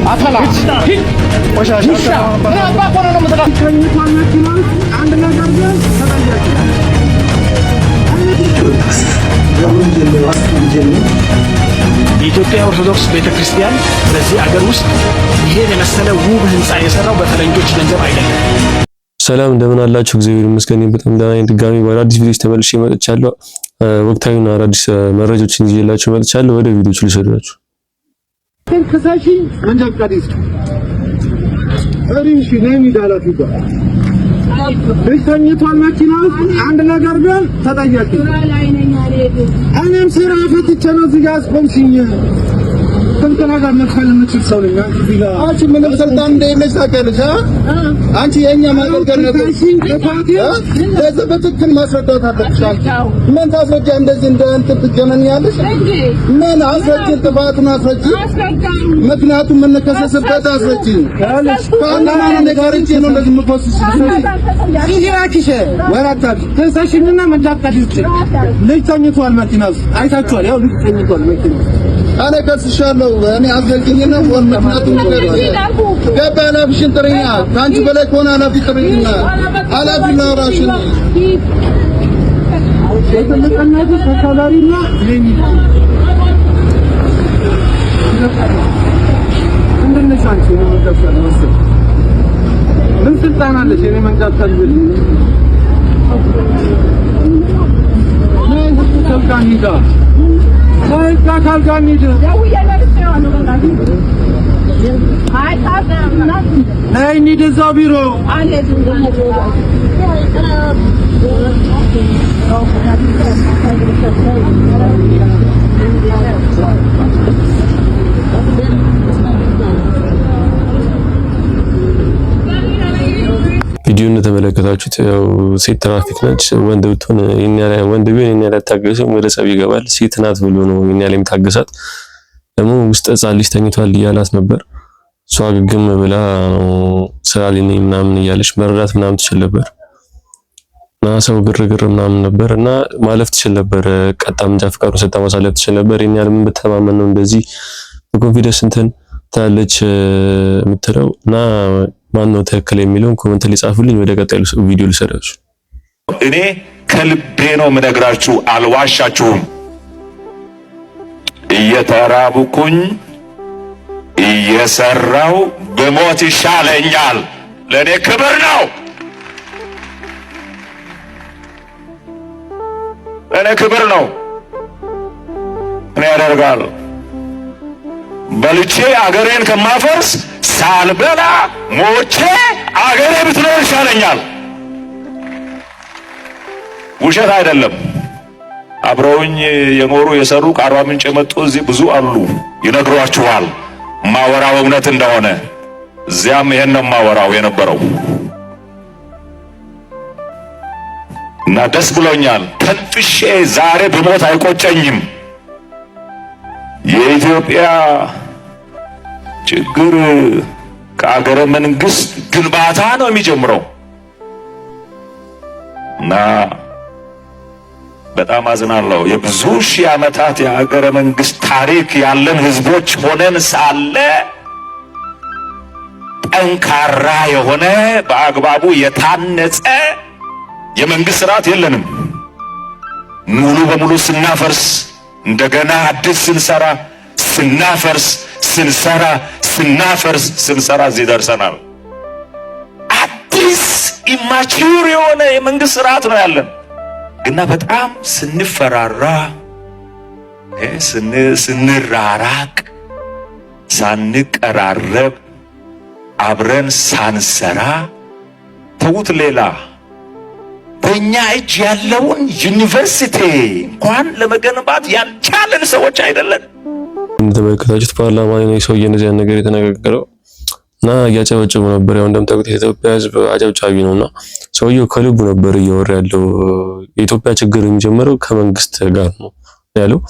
አተላ ውሻ ምን አባ ነው የምትለው? አንድ ነገር ግን ተጠያቂ የኢትዮጵያ ኦርቶዶክስ ቤተክርስቲያን በዚህ አገር ውስጥ ይሄን የመሰለ ውብ ህንፃ የሰራው በፈረንጆች ገንዘብ አይደለም። ሰላም እንደምን አላችሁ? እግዚአብሔር ይመስገን በጣም ደህና ነኝ። ድጋሚ በአዳዲስ ቪዲዮዎች ተመልሼ መጥቻለሁ። ወቅታዊና አዳዲስ መረጃዎችን ይዤላችሁ መጥቻለሁ። ወደ ቪዲዮቹ ልውሰዳችሁ። ከሳሽኝ መንጃ ፈቃድ ይስጡ። እሺ ነይ እንሂድ ኃላፊው ጋር። ልጅ ተኝቷል መኪና ውስጥ። አንድ ነገር ቢሆን ተጠያቂ እኔም ስራ ፈትቼ ነው እዚህ ጋር አስቆምሽኝ። ስንት ነገር መክፈል የምችል ሰው ነኝ። አንቺ እዚህ ጋር አንቺ ምንም ስልጣን እንደሌለሽ ታውቂያለሽ። አንቺ የእኛ ማገልገል ነው። ለዚህ በትክክል ማስረዳት አለብሽ። አንቺ ምን ታስረጃ? እንደዚህ እንደ እንትን ትገመኛለሽ? ምን አስረጂን? ጥፋቱን አስረጂ። ምክንያቱም የምንከሰስበት አስረጂ። ከአንደማን ነጋርቼ ነው እንደዚህ የምኮስሽ። ከሳሽኝና መንጃ ፈቃድ ይስጥ። ልጅ ተኝቷል መኪና ውስጥ አይታችኋል። ያው ልጅ ተኝቷል መኪና ውስጥ። እኔ ከስሻለሁ። እኔ አስረጂኝና ወን ምክንያቱም ገባ ኃላፊሽን ጥሪኛ። ከአንቺ በላይ ከሆነ ኃላፊ ጥሪኝና ኃላፊ ላውራሽን የትልቅነቱ ተከባሪና ምንድን ነሽ አንቺ? የኔ መንጃ ፈቃድ መወሰን ምን ስልጣን አለሽ? የኔ መንጃ ፈቃድ ይዘሽ ነይ ህግ አካል ጋር እንሂድ። ከህግ አካል ጋር እንሂድ። ነይ እንሂድ እዛው ቢሮ። ቪዲዮ እንደተመለከታችሁት ያው ሴት ትራፊክ ነች። ወንድ ብትሆን ይሄን ያህል ወንድ ቢሆን ይሄን ያህል አታገስም፣ ወደ ጸብ ይገባል። ሴት ናት ብሎ ነው ይሄን ያህል የሚታገሳት። ደግሞ ውስጥ ሕፃን ልጅ ተኝቷል እያላት ነበር። እሷ ግግም ብላ ነው ስራ ላይ ነኝ ምናምን እያለች መረዳት ምናምን ትችል ነበር እና ሰው ግርግር ምናምን ነበር እና ማለፍ ትችል ነበር። ቀጣ መንጃ ፈቃዱን ሰጥታ ማሳለፍ ትችል ነበር። ይሄን ያህል ምን ብተማመን ነው እንደዚህ በ confidence እንትን ትላለች የምትለው? እና ማን ነው ትክክል የሚለውን comment ላይ ጻፉልኝ። ወደ ቀጣዩ ቪዲዮ ልሰዳችሁ። እኔ ከልቤ ነው የምነግራችሁ፣ አልዋሻችሁም። እየተራብኩኝ እየሰራው ብሞት ይሻለኛል። ለእኔ ክብር ነው፣ ለእኔ ክብር ነው። እኔ ያደርጋል በልቼ አገሬን ከማፈርስ ሳልበላ ሞቼ አገሬ ብትኖር ይሻለኛል። ውሸት አይደለም። አብረውኝ የኖሩ የሰሩ ከአርባ ምንጭ የመጡ እዚህ ብዙ አሉ፣ ይነግሯችኋል ማወራው እውነት እንደሆነ። እዚያም ይሄን ነው ማወራው የነበረው እና ደስ ብሎኛል። ተንፍሼ ዛሬ ብሞት አይቆጨኝም። የኢትዮጵያ ችግር ከአገረ መንግስት ግንባታ ነው የሚጀምረው እና በጣም አዝናለሁ። የብዙ ሺህ ዓመታት የሀገረ መንግስት ታሪክ ያለን ህዝቦች ሆነን ሳለ ጠንካራ የሆነ በአግባቡ የታነጸ የመንግስት ስርዓት የለንም። ሙሉ በሙሉ ስናፈርስ እንደገና አዲስ ስንሰራ፣ ስናፈርስ ስንሰራ፣ ስናፈርስ ስንሰራ እዚህ ደርሰናል። አዲስ immature የሆነ የመንግስት ስርዓት ነው ያለን። ግና በጣም ስንፈራራ፣ ስንራራቅ፣ ሳንቀራረብ፣ አብረን ሳንሰራ ተዉት ሌላ በእኛ እጅ ያለውን ዩኒቨርሲቲ እንኳን ለመገንባት ያልቻለን ሰዎች አይደለን። እንደተመለከታችሁት ፓርላማ ላይ ነው የሰውዬ እንደዚህ አይነት ነገር የተነጋገረው እና እያጨበጨቡ ነበር። ያው እንደምታውቁት የኢትዮጵያ ሕዝብ አጨብጫቢ ነውና ሰውየው ከልቡ ነበር እያወራ ያለው። የኢትዮጵያ ችግር የሚጀምረው ከመንግስት ጋር ነው ያለው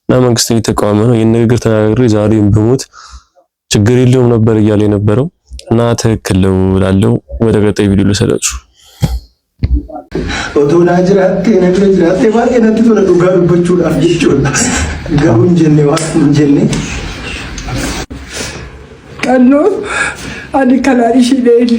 እና መንግስት እየተቃወመ ነው። ይህን ንግግር ተናግሬ ዛሬም ብሞት ችግር የለውም ነበር እያለ የነበረው እና ትክክል ነው እላለሁ። ወደ ቀጣይ ቪዲዮ ልውሰዳችሁ። Otoo naa jiraattee na bira jiraattee baay'ee natti tola dhugaa dubbachuudhaaf jechuudha. Garuu hin jenne waan hin jenne. Annoo ani kanaan ishii dheeni.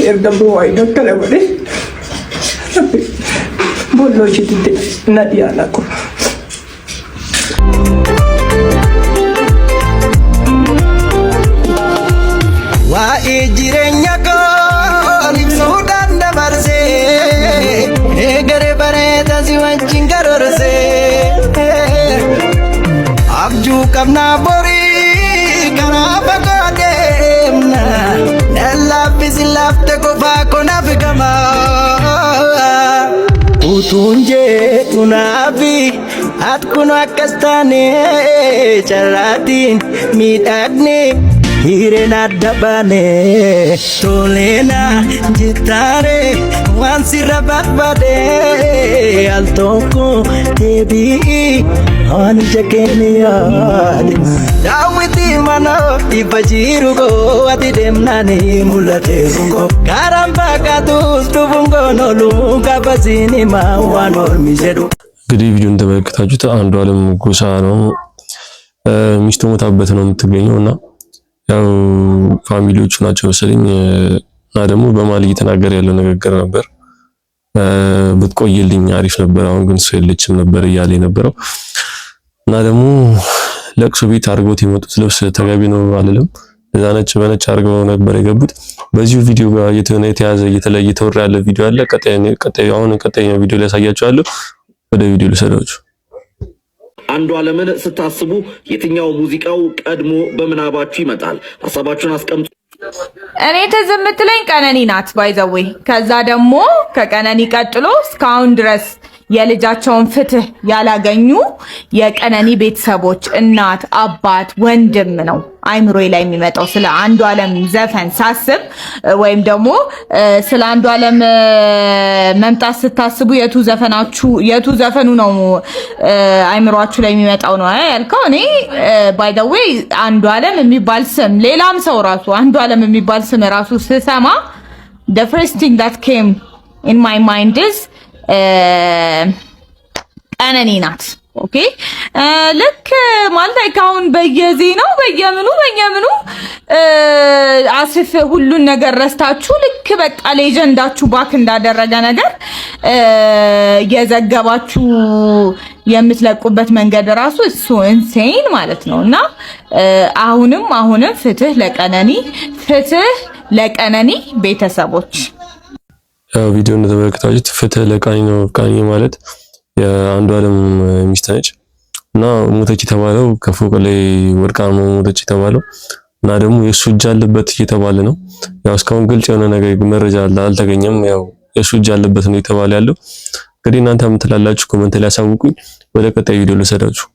Erga waayee akkana godhe boolloo ishiitti na dhiyaana qofa. Waa'ee jireenya koo ibsuudhaan dabarsee, eegare bareeda si wajjin karoorsee, abjuu qabnaa borii karaa fagoo deemna, lallaaffisi laafte qofaa konaaf gama. Utuun jeetu naafi ati kun akkas taane, carraatiin miidhagne, hireen adda baane, toleena jettaare waan sirra barbaade, al tokko deebii waan ija keenya yaade. Daawwitii mana ifa jiru koo ati deemnaani mul'ate koo karaan fakkaatuus dhufuun koon oolu kabasiin himaa waan ormi jedhu. እንግዲህ ቪዲዮን ተመለከታችሁት። አንዱ አለም ጎሳ ነው፣ ሚስቱ ሞታበት ነው የምትገኘው እና ያው family ዎቹ ናቸው መሰለኝ፣ እና ደግሞ በመሀል እየተናገረ ያለው ንግግር ነበር። ብትቆይልኝ አሪፍ ነበር፣ አሁን ግን እሷ የለችም ነበር እያለ የነበረው። እና ደግሞ ለቅሶ ቤት አድርገውት የመጡት ልብስ ተገቢ ነው አልልም። እዛ ነጭ በነጭ አድርገው ነበር የገቡት። በዚሁ ቪዲዮ ጋር የተያዘ እየተለየ እየተወራ ያለ ቪዲዮ አለ። ቀጣይ ቀጣይ አሁን ቀጣይኛው ቪዲዮ ላይ ያሳያችኋለሁ። ወደ ቪዲዮ ልሰዳችሁ። አንዱ ዓለምን ስታስቡ የትኛው ሙዚቃው ቀድሞ በምናባችሁ ይመጣል? ሀሳባችሁን አስቀምጡ። እኔ ትዝ የምትለኝ ቀነኒ ናት by the way። ከዛ ደግሞ ከቀነኒ ቀጥሎ እስካሁን ድረስ የልጃቸውን ፍትህ ያላገኙ የቀነኒ ቤተሰቦች እናት፣ አባት፣ ወንድም ነው አይምሮዬ ላይ የሚመጣው ስለ አንዱ ዓለም ዘፈን ሳስብ፣ ወይም ደግሞ ስለ አንዱ ዓለም መምጣት ስታስቡ የቱ ዘፈናችሁ የቱ ዘፈኑ ነው አይምሯችሁ ላይ የሚመጣው ነው ያልከው። እኔ by the way አንዱ ዓለም የሚባል ስም፣ ሌላም ሰው ራሱ አንዱ ዓለም የሚባል ስም ራሱ ስሰማ the first thing that came in my mind is ቀነኒ ናት። Okay፣ ልክ ማለት like አሁን በየዜናው በየምኑ በየምኑ as if ሁሉን ነገር ረስታችሁ ልክ በቃ legend ኣችሁ back እንዳደረገ ነገር እየዘገባችሁ የምትለቁበት መንገድ ራሱ እሱ insane ማለት ነው። እና አሁንም አሁንም ፍትህ ለቀነኒ፣ ፍትህ ለቀነኒ ቤተሰቦች። ያው ቪዲዮ እንደተመለከታችሁት ፍትህ ለቀነኒ ነው። ቀነኒ ማለት የአንዱ ዓለም ሚስት ነች እና ሞተች የተባለው ከፎቅ ላይ ወድቃ ነው ሞተች የተባለው፣ እና ደግሞ የእሱ እጅ አለበት እየተባለ ነው። ያው እስካሁን ግልጽ የሆነ ነገር መረጃ አልተገኘም። ያው የእሱ እጅ አለበት ነው የተባለ ያለው። እንግዲህ እናንተ ምን ትላላችሁ? Comment ላይ አሳውቁኝ። ወደ ቀጣይ ቪዲዮ ልውሰዳችሁ።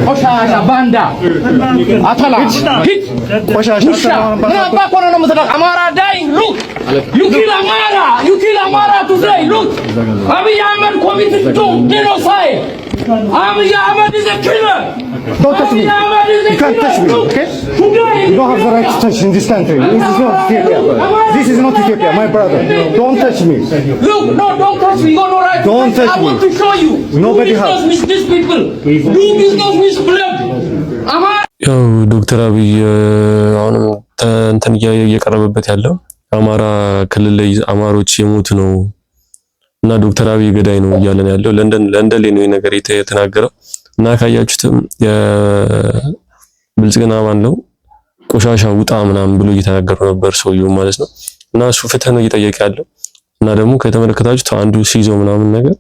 ቆሻሻ ባንዳ አተላ ሂድ ውሻ ምን አባክ ሆነህ ነው የምትለው? አማራ dying, look, you kill አማራ, you kill አማራ today. Look, አብይ አህመድ committed to genocide. አብይ አህመድ is a killer. Don't touch me. አብይ አህመድ is a You can't touch me, killer. okay? Today You don't have the right to touch in this country. This is not Ethiopia. This is not Ethiopia, my brother. Don't touch me. Look, no, don't touch me. You got no right to Don't touch I me. Want to show you. Nobody Do has. Business with these people. Do business with blood. አማራ ያው ዶክተር አብይ አሁንም እንትን እየቀረበበት ያለው አማራ ክልል ላይ አማሮች የሞቱ ነው እና ዶክተር አብይ ገዳይ ነው እያለ ነው ያለው። ለንደን ለንደን ላይ ነው ነገር የተናገረው እና ካያችሁትም የብልጽግና ማን ነው ቆሻሻ ውጣ ምናምን ብሎ እየተናገረው ነበር ሰውየው ማለት ነው። እና እሱ ፍትህ ነው እየጠየቀ ያለው። እና ደግሞ ከተመለከታችሁት አንዱ ሲይዘው ምናምን ነገር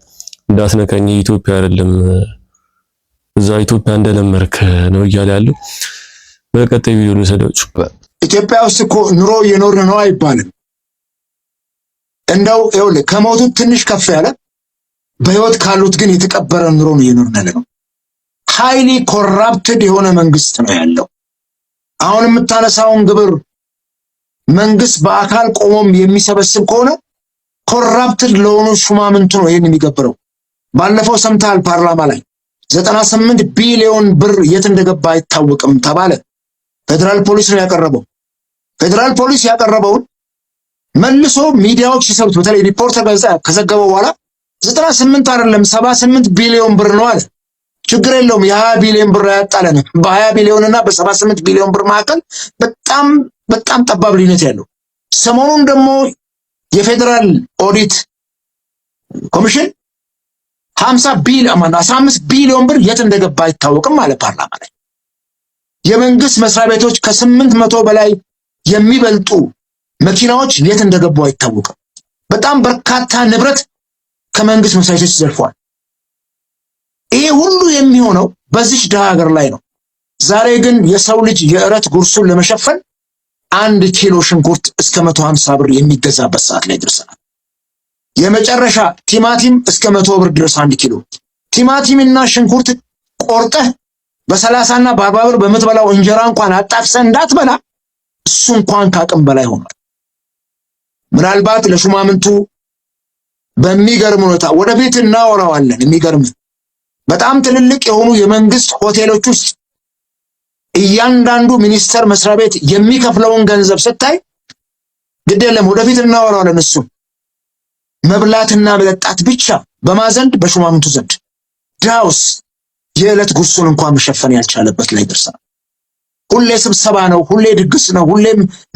እንዳትነካኝ፣ ኢትዮጵያ አይደለም፣ እዛ ኢትዮጵያ እንደለመርክ ነው እያለ ያለው። በቀጣይ ቪዲዮ ልውሰዳችሁ። ኢትዮጵያ ውስጥ እኮ ኑሮ እየኖርን ነው አይባልም። እንደው ይኸውልህ ከሞቱት ትንሽ ከፍ ያለ፣ በህይወት ካሉት ግን የተቀበረ ኑሮ ነው እየኖርን ያለ ነው። Highly corrupted የሆነ መንግስት ነው ያለው። አሁን የምታነሳውን ግብር መንግስት በአካል ቆሞም የሚሰበስብ ከሆነ corrupted ለሆኑ ሹማምንቱ ነው ይህን የሚገብረው። ባለፈው ሰምተሃል፣ ፓርላማ ላይ 98 ቢሊዮን ብር የት እንደገባ አይታወቅም ተባለ። ፌዴራል ፖሊስ ነው ያቀረበው። ፌዴራል ፖሊስ ያቀረበውን መልሶ ሚዲያዎች ሲሰሩት፣ በተለይ ሪፖርተር ጋዜጣ ከዘገበው በኋላ 98 አይደለም 78 ቢሊዮን ብር ነው አለ። ችግር የለውም። የ20 ቢሊዮን ብር አያጣለንም። በ20 ቢሊዮን እና በ78 ቢሊዮን ብር መካከል በጣም በጣም ጠባብ ልዩነት ያለው። ሰሞኑን ደግሞ የፌዴራል ኦዲት ኮሚሽን 50 ቢሊዮን፣ 15 ቢሊዮን ብር የት እንደገባ አይታወቅም አለ ፓርላማ ላይ። የመንግስት መስሪያ ቤቶች ከ800 በላይ የሚበልጡ መኪናዎች የት እንደገቡ አይታወቅም። በጣም በርካታ ንብረት ከመንግስት መስሪያ ቤቶች ተዘርፈዋል። ይሄ ሁሉ የሚሆነው በዚች ድሃ ሀገር ላይ ነው። ዛሬ ግን የሰው ልጅ የእረት ጉርሱን ለመሸፈን 1 ኪሎ ሽንኩርት እስከ 150 ብር የሚገዛበት ሰዓት ላይ ደርሰናል። የመጨረሻ ቲማቲም እስከ 100 ብር ድረስ 1 ኪሎ። ቲማቲምና ሽንኩርት ቆርጠህ በ30ና በ40 ብር በምትበላው እንጀራ እንኳን አጣቅሰህ እንዳትበላ እሱ እንኳን ከአቅም በላይ ሆኗል። ምናልባት ለሹማምንቱ በሚገርም ሁኔታ ወደፊት እናወራዋለን። የሚገርም በጣም ትልልቅ የሆኑ የመንግስት ሆቴሎች ውስጥ እያንዳንዱ ሚኒስቴር መስሪያ ቤት የሚከፍለውን ገንዘብ ስታይ፣ ግድ የለም ወደፊት እናወራዋለን። እሱ መብላትና መጠጣት ብቻ በማዘንድ በሹማምንቱ ዘንድ ድሃውስ የዕለት ጉርሱን እንኳን መሸፈን ያልቻለበት ላይ ደርሰናል። ሁሌ ስብሰባ ነው፣ ሁሌ ድግስ ነው፣ ሁሌ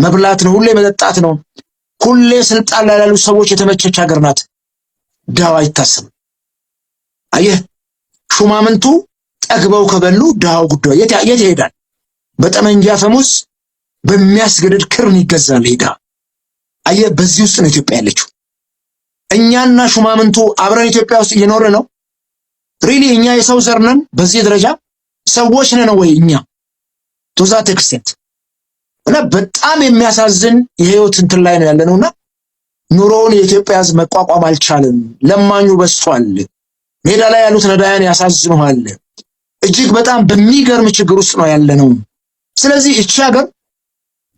መብላት ነው፣ ሁሌ መጠጣት ነው። ሁሌ ስልጣን ላይ ላሉ ሰዎች የተመቸች ሀገር ናት። ድሃው አይታሰብም። አየህ፣ ሹማምንቱ ጠግበው ከበሉ ድሃው ጉዳዩ የት ይሄዳል? በጠመንጃ ፈሙዝ በሚያስገድድ ክርን ይገዛል። ሄዳ አየህ፣ በዚህ ውስጥ ነው ኢትዮጵያ ያለችው። እኛና ሹማምንቱ አብረን ኢትዮጵያ ውስጥ እየኖርን ነው። Really እኛ የሰው ዘር ነን? በዚህ ደረጃ ሰዎች ነን ወይ እኛ to that extent? እና በጣም የሚያሳዝን የህይወት እንትን ላይ ነው ያለነውና ኑሮውን የኢትዮጵያ ሕዝብ መቋቋም አልቻለም። ለማኙ በዝቷል። ሜዳ ላይ ያሉት ነዳያን ያሳዝኑሃል። እጅግ በጣም በሚገርም ችግር ውስጥ ነው ያለነው። ስለዚህ እቺ ሀገር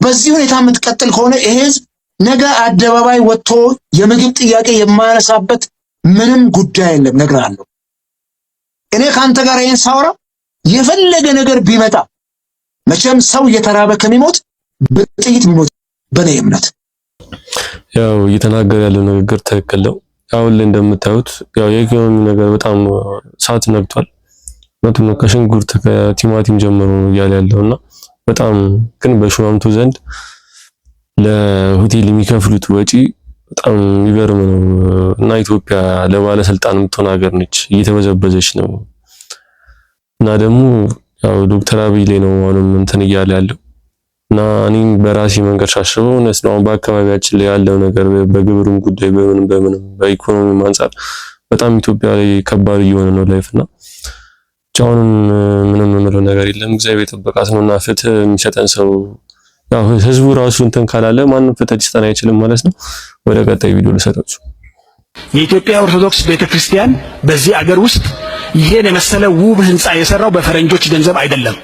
በዚህ ሁኔታ የምትቀጥል ከሆነ ይሄ ህዝብ ነገ አደባባይ ወጥቶ የምግብ ጥያቄ የማያነሳበት ምንም ጉዳይ የለም። እነግርሃለሁ። እኔ ከአንተ ጋር ይሄን ሳወራ የፈለገ ነገር ቢመጣ መቼም ሰው እየተራበ ከሚሞት በጥይት ቢሞት በእኔ እምነት። ያው እየተናገረ ያለው ንግግር ትክክል ነው። አሁን ላይ እንደምታዩት ያው የኢኮኖሚ ነገር በጣም ሰዓት ነግቷል። እውነቱን ነው። ከሽንኩርት ከቲማቲም ጀምሮ ነው እያለ ያለውና በጣም ግን በሹማምንቱ ዘንድ ለሆቴል የሚከፍሉት ወጪ በጣም የሚገርም ነው እና ኢትዮጵያ ለባለስልጣን የምትሆን ሀገር ነች፣ እየተበዘበዘች ነው። እና ደግሞ ያው ዶክተር አብይ ላይ ነው አሁንም እንትን እያለ ያለው። እና እኔም በራሴ መንገድ ሳስበው እውነት ነው። አሁን በአካባቢያችን ላይ ያለው ነገር በግብርም ጉዳይ በምንም በምንም በኢኮኖሚም አንጻር በጣም ኢትዮጵያ ላይ ከባድ እየሆነ ነው life። እና አሁንም ምንም የምለው ነገር የለም። እግዚአብሔር የጠበቃት ነውና ፍትህ የሚሰጠን ሰው ያው ህዝቡ ራሱ እንትን ካላለ ማንም ፍትህ ሊሰጠን አይችልም ማለት ነው። ወደ ቀጣይ ቪዲዮ ልሰጣችሁ። የኢትዮጵያ ኦርቶዶክስ ቤተክርስቲያን በዚህ አገር ውስጥ ይሄን የመሰለ ውብ ህንፃ የሰራው በፈረንጆች ገንዘብ አይደለም።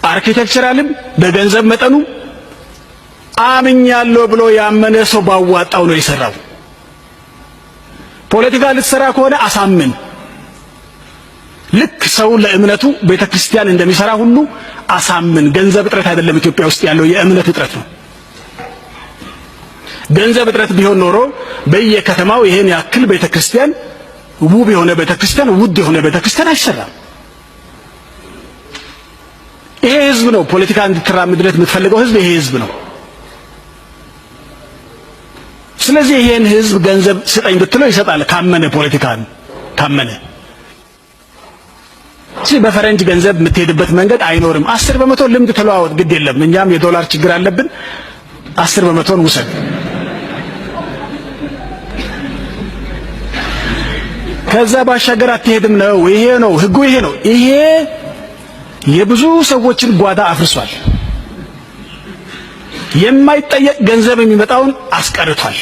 Architectural ም በገንዘብ መጠኑ አምኛለሁ ብሎ ያመነ ሰው ባዋጣው ነው የሰራው። ፖለቲካ ልትሰራ ከሆነ አሳምን። ልክ ሰው ለእምነቱ ቤተ ክርስቲያን እንደሚሰራ ሁሉ አሳምን። ገንዘብ እጥረት አይደለም ኢትዮጵያ ውስጥ ያለው፣ የእምነት እጥረት ነው። ገንዘብ እጥረት ቢሆን ኖሮ በየከተማው ይሄን ያክል ቤተ ክርስቲያን፣ ውብ የሆነ ቤተ ክርስቲያን፣ ውድ የሆነ ቤተ ክርስቲያን አይሰራም። ይሄ ህዝብ ነው ፖለቲካ እንድትራምድለት የምትፈልገው ህዝብ ይሄ ህዝብ ነው። ስለዚህ ይሄን ህዝብ ገንዘብ ስጠኝ ብትለው ይሰጣል፣ ካመነ፣ ፖለቲካን ካመነ። በፈረንጅ ገንዘብ የምትሄድበት መንገድ አይኖርም። 10% ልምድ ተለዋወጥ፣ ግድ የለም፣ እኛም የዶላር ችግር አለብን። 10%ን ውሰድ። ከዛ ባሻገር አትሄድም ነው። ይሄ ነው ህጉ፣ ይሄ ነው። ይሄ የብዙ ሰዎችን ጓዳ አፍርሷል። የማይጠየቅ ገንዘብ የሚመጣውን አስቀርቷል።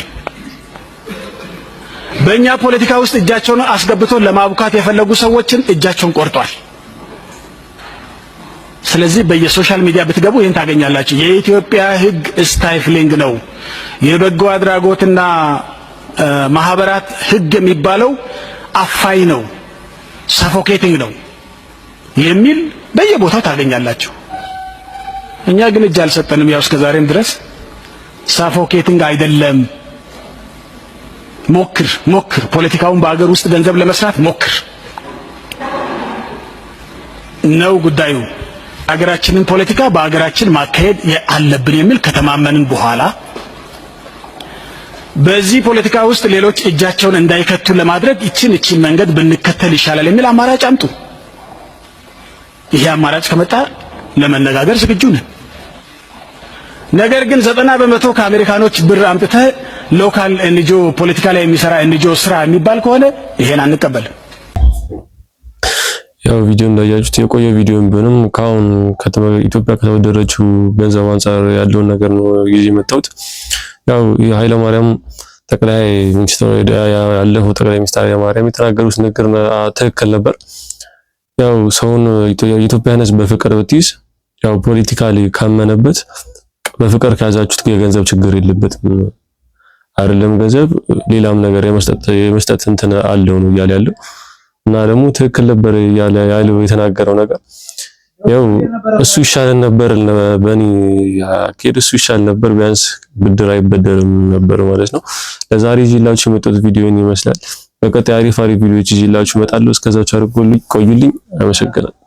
በእኛ ፖለቲካ ውስጥ እጃቸውን አስገብቶ ለማቡካት የፈለጉ ሰዎችን እጃቸውን ቆርጧል። ስለዚህ በየ social media ብትገቡ ይህን ታገኛላችሁ። የኢትዮጵያ ህግ stifling ነው። የበጎ አድራጎትና ማህበራት ህግ የሚባለው አፋኝ ነው፣ suffocating ነው የሚል በየቦታው ታገኛላችሁ። እኛ ግን እጅ አልሰጠንም። ያው እስከ ዛሬም ድረስ suffocating አይደለም። ሞክር ሞክር፣ ፖለቲካውን በአገር ውስጥ ገንዘብ ለመስራት ሞክር ነው ጉዳዩ። አገራችንን ፖለቲካ በአገራችን ማካሄድ አለብን የሚል ከተማመንን በኋላ በዚህ ፖለቲካ ውስጥ ሌሎች እጃቸውን እንዳይከቱ ለማድረግ ይችን ይችን መንገድ ብንከተል ይሻላል የሚል አማራጭ አምጡ። ይሄ አማራጭ ከመጣ ለመነጋገር ዝግጁ ነን። ነገር ግን 90% ከአሜሪካኖች ብር አምጥተህ local NGO፣ ፖለቲካ ላይ የሚሰራ NGO ስራ የሚባል ከሆነ ይሄን አንቀበልም። ያው ቪዲዮ እንዳያችሁት የቆየ ቪዲዮም ቢሆንም ከአሁን ኢትዮጵያ ከተበደረችው ገንዘብ አንጻር ያለውን ነገር ነው ይዤ የመጣሁት። ያው የኃይለማርያም ጠቅላይ ሚኒስትር፣ ያለፈው ጠቅላይ ሚኒስትር ኃይለማርያም የተናገሩት ንግግር ትክክል ነበር። ያው ሰውን፣ የኢትዮጵያን ሕዝብ በፍቅር ብትይዝ፣ ያው politically ካመነበት በፍቅር ከያዛችሁት የገንዘብ ችግር የለበትም። አይደለም ገንዘብ ሌላም ነገር የመስጠት እንትን አለው ነው እያለ ያለው። እና ደግሞ ትክክል ነበር እያለ ያለው የተናገረው ነገር። ያው እሱ ይሻለን ነበር፣ በእኔ አካሄድ እሱ ይሻል ነበር፣ ቢያንስ ብድር አይበደርም ነበር ማለት ነው። ለዛሬ ይዤላችሁ የመጣሁት ቪዲዮን ይመስላል። በቀጣይ አሪፍ አሪፍ ቪዲዮዎች ይዤላችሁ እመጣለሁ። እስከዛው ቸር ቆዩልኝ። አመሰግናለሁ።